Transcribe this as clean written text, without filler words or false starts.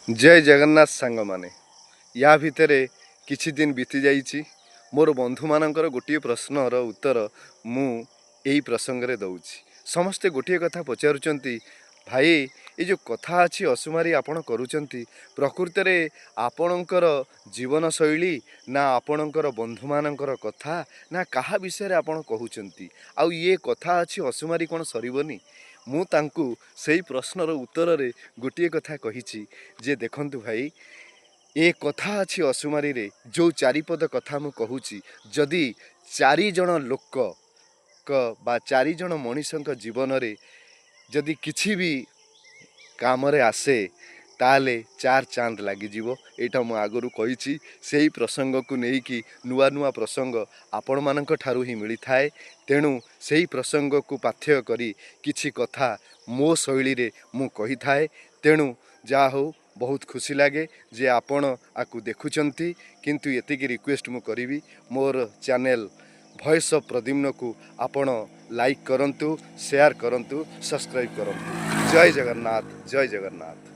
ଜୟ ଜଗନ୍ନାଥ ସାଙ୍ଗମାନେ। ୟା ଭିତରେ କିଛି ଦିନ ବିତି ଯାଇଛି। ମୋର ବନ୍ଧୁମାନଙ୍କର ଗୋଟିଏ ପ୍ରଶ୍ନର ଉତ୍ତର ମୁଁ ଏଇ ପ୍ରସଙ୍ଗରେ ଦେଉଛି। ସମସ୍ତେ ଗୋଟିଏ କଥା ପଚାରୁଛନ୍ତି, ଭାଇ, ଏ ଯେଉଁ କଥା ଅଛି ଅସୁମାରୀ ଆପଣ କରୁଛନ୍ତି, ପ୍ରକୃତରେ ଆପଣଙ୍କର ଜୀବନଶୈଳୀ ନା ଆପଣଙ୍କର ବନ୍ଧୁମାନଙ୍କର କଥା ନା କାହା ବିଷୟରେ ଆପଣ କହୁଛନ୍ତି? ଆଉ ଇଏ କଥା ଅଛି ଅସୁମାରୀ କ'ଣ ସରିବନି? ମୁଁ ତାଙ୍କୁ ସେଇ ପ୍ରଶ୍ନର ଉତ୍ତରରେ ଗୋଟିଏ କଥା କହିଛି ଯେ ଦେଖନ୍ତୁ ଭାଇ, ଏ କଥା ଅଛି ଅସୁମାରୀରେ ଯେଉଁ ଚାରିପଦ କଥା ମୁଁ କହୁଛି, ଯଦି ଚାରିଜଣ ଲୋକଙ୍କ ବା ଚାରିଜଣ ମଣିଷଙ୍କ ଜୀବନରେ ଯଦି କିଛି ବି କାମରେ ଆସେ, ତାହେଲେ ଚାର ଚାନ୍ଦ ଲାଗିଯିବ। ଏଇଟା ମୁଁ ଆଗରୁ କହିଛି। ସେଇ ପ୍ରସଙ୍ଗକୁ ନେଇକି ନୂଆ ନୂଆ ପ୍ରସଙ୍ଗ ଆପଣମାନଙ୍କ ଠାରୁ ହିଁ ମିଳିଥାଏ। ତେଣୁ ସେଇ ପ୍ରସଙ୍ଗକୁ ପାଥେୟ କରି କିଛି କଥା ମୋ ଶୈଳୀରେ ମୁଁ କହିଥାଏ। ତେଣୁ ଯାହା ହଉ, ବହୁତ ଖୁସି ଲାଗେ ଯେ ଆପଣ ଆକୁ ଦେଖୁଛନ୍ତି। କିନ୍ତୁ ଏତିକି ରିକ୍ୱେଷ୍ଟ ମୁଁ କରିବି, ମୋର ଚ୍ୟାନେଲ୍ ଭଏସ୍ ଅଫ୍ ପ୍ରଦ୍ୟୁମ୍ନକୁ ଆପଣ ଲାଇକ୍ କରନ୍ତୁ, ସେୟାର କରନ୍ତୁ, ସବସ୍କ୍ରାଇବ୍ କରନ୍ତୁ। ଜୟ ଜଗନ୍ନାଥ, ଜୟ ଜଗନ୍ନାଥ।